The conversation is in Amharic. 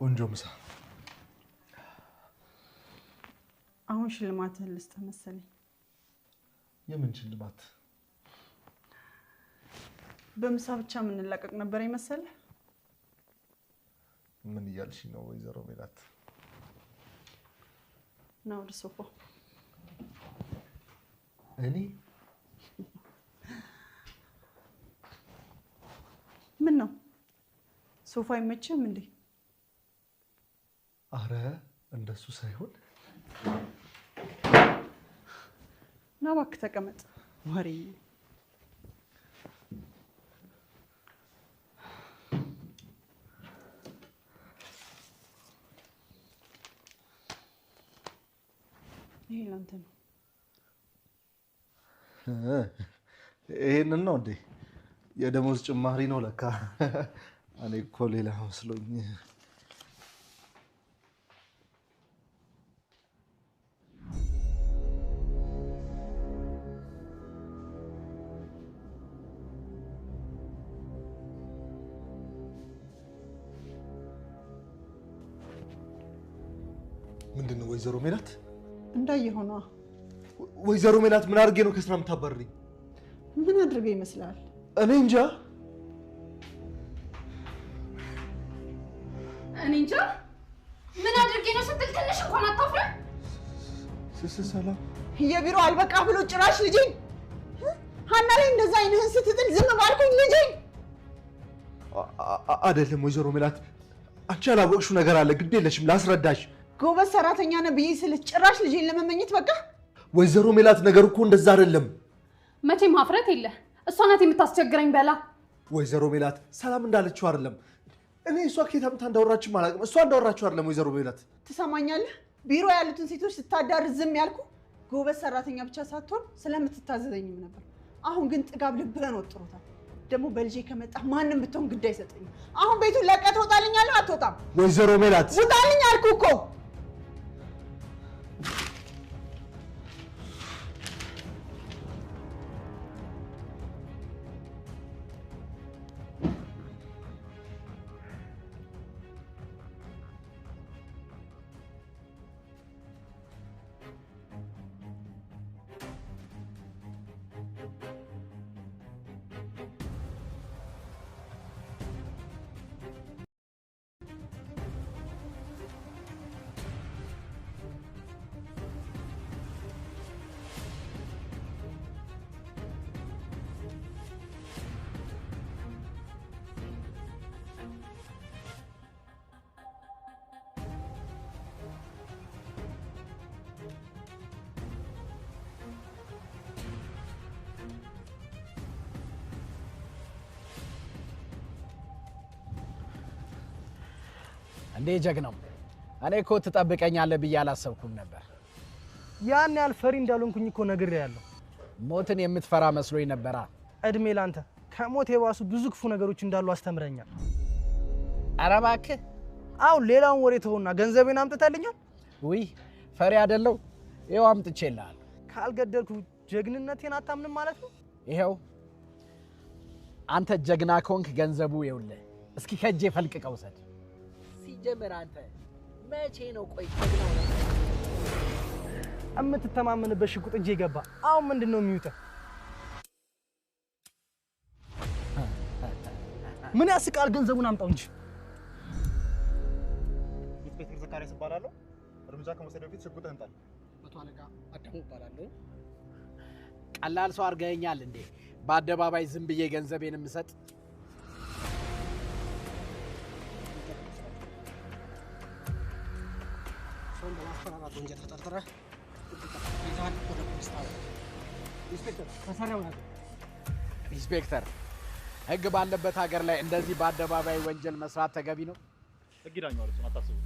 ቆንጆ ምሳ። አሁን ሽልማትህን ልስጥህ መሰለኝ። የምን ሽልማት? በምሳ ብቻ የምንላቀቅ ነበር የመሰለህ? ምን እያልሽ ነው ወይዘሮ ሜላት? ና ወደ ሶፋው። እኔ ምን ነው ሶፋ አይመችህም እንዴ? አረ እንደሱ ሳይሆን ና እባክህ ተቀመጥ። ወሬ ይሄ ላንተ ነው። ይሄንን ነው እንዴ? የደሞዝ ጭማሪ ነው ለካ። እኔ እኮ ሌላ መስሎኝ። ምንድን ነው ወይዘሮ ሜላት? እንዳየኸው ነዋ። ወይዘሮ ሜላት ምን አድርጌ ነው ከስራ የምታባርሪኝ? ምን አድርገህ ይመስልሃል? እኔ እንጃ። እኔ እንጃ ምን አድርጌ ነው ስትል ትንሽ እንኳን አታፍርም? ሰላም የቢሮ አልበቃ ብሎ ጭራሽ ልጄን ሀና ላይ እንደዛ አይንህን ስትጥል ዝም ባልኩኝ ልጄን። አይደለም ወይዘሮ ሜላት፣ አንቺ ያላወቅሽው ነገር አለ። ግድ የለሽም ላስረዳሽ። ጎበዝ ሰራተኛ ነህ ብዬ ስልህ ጭራሽ ልጄን ለመመኘት በቃ። ወይዘሮ ሜላት ነገሩ እኮ እንደዛ አይደለም። መቼም ሀፍረት የለ። እሷ ናት የምታስቸግረኝ በላ። ወይዘሮ ሜላት ሰላም እንዳለችው አይደለም። እኔ እሷ ከየት አምጥታ እንዳወራችም አላውቅም። እሷ እንዳወራችው አይደለም። ወይዘሮ ሜላት ትሰማኛለህ? ቢሮ ያሉትን ሴቶች ስታዳር ዝም ያልኩ ጎበዝ ሰራተኛ ብቻ ሳትሆን ስለምትታዘዘኝም ነበር። አሁን ግን ጥጋብ ልብህን ወጥሮታል። ደግሞ በልጄ ከመጣ ማንም ብትሆን ግድ አይሰጠኝም። አሁን ቤቱን ለቀህ ትወጣልኛለህ? አትወጣም? ወይዘሮ ሜላት ውጣልኝ አልኩህ እኮ። እንዴ ጀግናው፣ እኔ እኮ ትጠብቀኛለህ ብዬ አላሰብኩም ነበር። ያን ያህል ፈሪ እንዳልሆንኩኝ እኮ ነግሬሃለሁ። ሞትን የምትፈራ መስሎኝ ነበራ። እድሜ ላንተ። ከሞት የባሱ ብዙ ክፉ ነገሮች እንዳሉ አስተምረኛል። ኧረ እባክህ። አሁን ሌላውን ወሬ ተውና ገንዘቤን አምጥተልኛል? ውይ ፈሪ አይደለሁ። ይኸው አምጥቼልሃለሁ። ካልገደልኩ ጀግንነቴን አታምንም ማለት ነው? ይኸው አንተ ጀግና ከሆንክ ገንዘቡ ይኸውልህ። እስኪ ከእጄ ፈልቅቀው ውሰድ። ሲጀምር አንተ መቼ ነው ቆይ ጀግናው የምትተማመንበት ሽጉጥ እጄ ገባ። አሁን ምንድን ነው የሚውጠህ? ምን ያስቃል? ገንዘቡን አምጣው እንጂ። ኢንስፔክተር ዘካሪያስ እባላለሁ። እርምጃ ከመውሰድ በፊት ሽጉጥህን ጣል። መቶ አለቃ አዳሙ እባላለሁ። ቀላል ሰው አድርገኸኛል እንዴ? በአደባባይ ዝም ብዬ ገንዘቤን የምሰጥ? ሰውን በማስፈራራት ወንጀል ተጠርጥረህ ይዘሃል። ወደ ፖሊስ ጣቢያ። ኢንስፔክተር መሳሪያውን ያዘ። ኢንስፔክተር፣ ህግ ባለበት ሀገር ላይ እንደዚህ በአደባባይ ወንጀል መስራት ተገቢ ነው? ህግ ይዳኘዋል፣ እሱን አታስቡ።